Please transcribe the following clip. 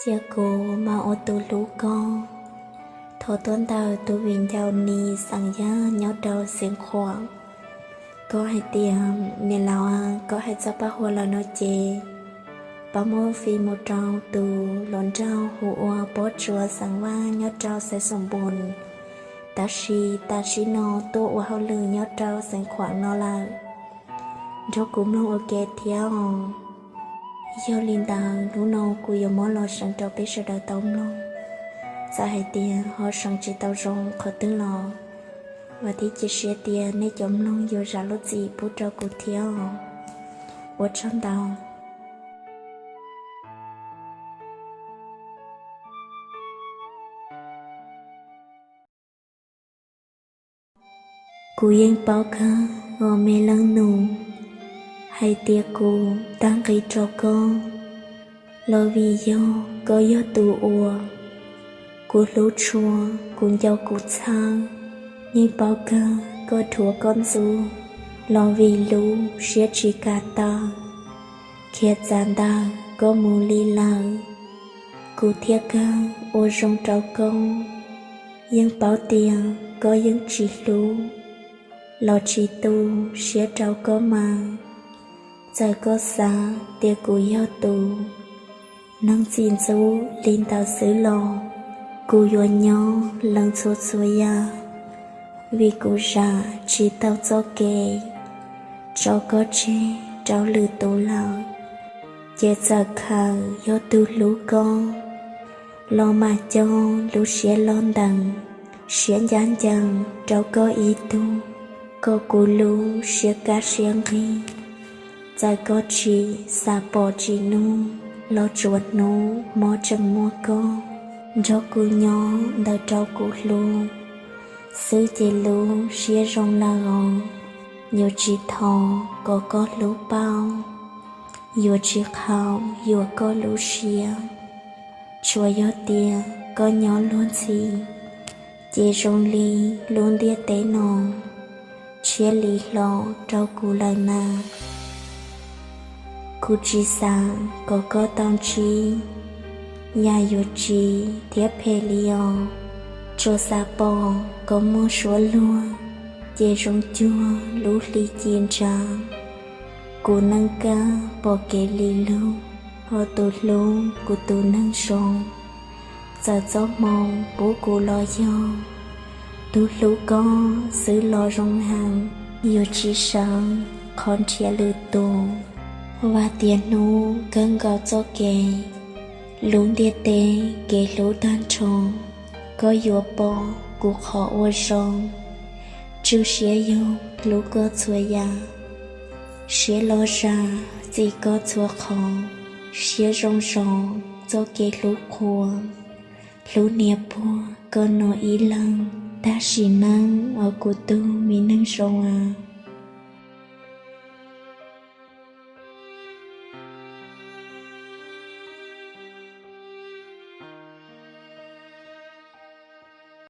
Cia kuv mas ua tus hlub koj. Thov tuaj ntawm tus viv ncaus Nis xeem Yaj nyob rau Xeev Khuam. Koj hais tias, niam laus, koj hais txog Paj Huas lawm no ces pab muab fij mus rau tus hluas nraug hu ua Pob Tsuas xeem Vaj nyob rau Xaiv Xoom Npus, tab sis tam sim no tuaj ua hauj lwm nyob rau Xeev Khuam no lawm. Nrog kuv mloog ua ke thiab os. Yog li ntawd hnub no kuv yuav muab los seev rau peb sawv daws tau mloog. Txawm hais tias ho seev tsis tau zoo qhov twg los, vam thiab cia siab tias nej cov mloog yuav zam lub txim pub rau kuv thiab os. Ua tsaug ntau. Kuv yeej paub kawg os me leej nus, hais tias kuv tag nqi rau koj los vim yog koj yog tus uas kuv hlub tshua, kuv nco kuv txhawj. Yeej paub kawg koj dhuav koj ntxub los vim lub siab tsis kam tawm, khiav txav ntawm koj mus li lawm. Kuv thiaj kawg ua zoo rau koj, yeej paub tias koj yeej tsis hlub los tsis tu siab rau koj mas. Txawm koj xav tias kuv yog tus neeg txim ntxub li ntawd xwb los, kuv yuav nyob lees txhua txhua yam, vim kuv zam tsis tau txoj kev tso koj tseg rau lwm tus lawm. Ces txawm khaws yog tus hlub koj los mam coj lub siab loj ntees, siab ncaj ncees rau koj ib tug, kom kuv lub siab kaj siab nqig. Txawm koj tsis xav pom tsis nug los tsuav hnub hmo tseem muaj koj nrog kuv nyob ntawm rau kuv hlub xwb ces lub siab zoo lawm os. Yuav tsis thov kom koj hlub pauj, yuav tsis qhaum yuam koj lub siab. Tsuas yog tias koj nyob luag ntxhi, ces zoo li lub ntiaj teb no tshiab li hlo rau kuv lawm na. Kuv tsis xav kom koj tau ntsib yam yuav tsis thiab phem li os. Tsuas xav pom koj muaj suab luag, ces zoo cuag lub hli ci ntsa. Kuv neej kab pom kev li lug, ho tus hlub kuv tus neeg zoo. Txawm txoj hmoo pub kuv los yog tus hlub koj xwb los zoo heev, yuav tsis sawv qhov nrhiav lwm tus. Vam tias hnub kawg nkaus txoj kev, lub ntiaj teb kev hlub tag nrho, koj yuav pom kuv qhov ua zoo. Tswj siab yog hlub koj txhua yam, siab loj zam txim koj txhua qhov, siab zoo zov txoj kev hlub qhuas. Hlub niam puag koj no ib leeg, tag sim neej os kuv tug mi neeg zoo a.